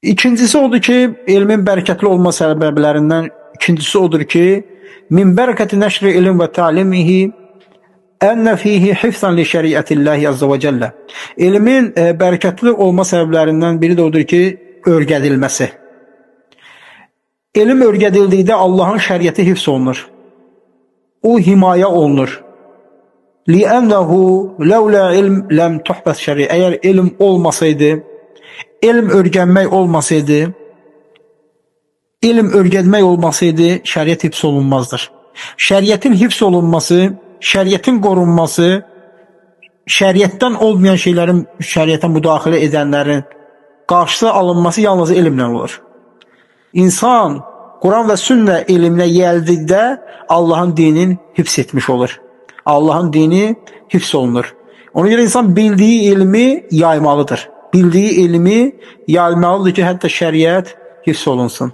İkincisi odur ki, elmin bərəkətli olma səbəblərindən ikincisi odur ki, min bərəkəti nəşri elm və ta'limihi ənə fihi hifzan li şəriətilləhi azza və cəllə. Elmin bərəkətli olma səbəblərindən biri də odur ki, örgədilməsi. Elm örgədildikdə Allahın şəriəti hifz olunur. O himayə olunur. Li'ənəhu ləulə ilm ləm tuhbəs şəri. Əgər elm olmasaydı, elm örgənmək olmasaydı, elm örgədmək olmasaydı, şəriət hifz olunmazdır. Şəriətin hifz olunması, şəriətin qorunması, şəriətdən olmayan şeylərin şəriətə müdaxilə edənlərin qarşısı alınması yalnız elmlə olur. İnsan Quran və sünnə elminə yiyəldikdə Allahın dinini hifz etmiş olur. Allahın dini hifz olunur. Ona görə insan bildiyi elmi yaymalıdır. Bildiyi elmi yaymalıdır ki, hətta şəriət hifz olunsun.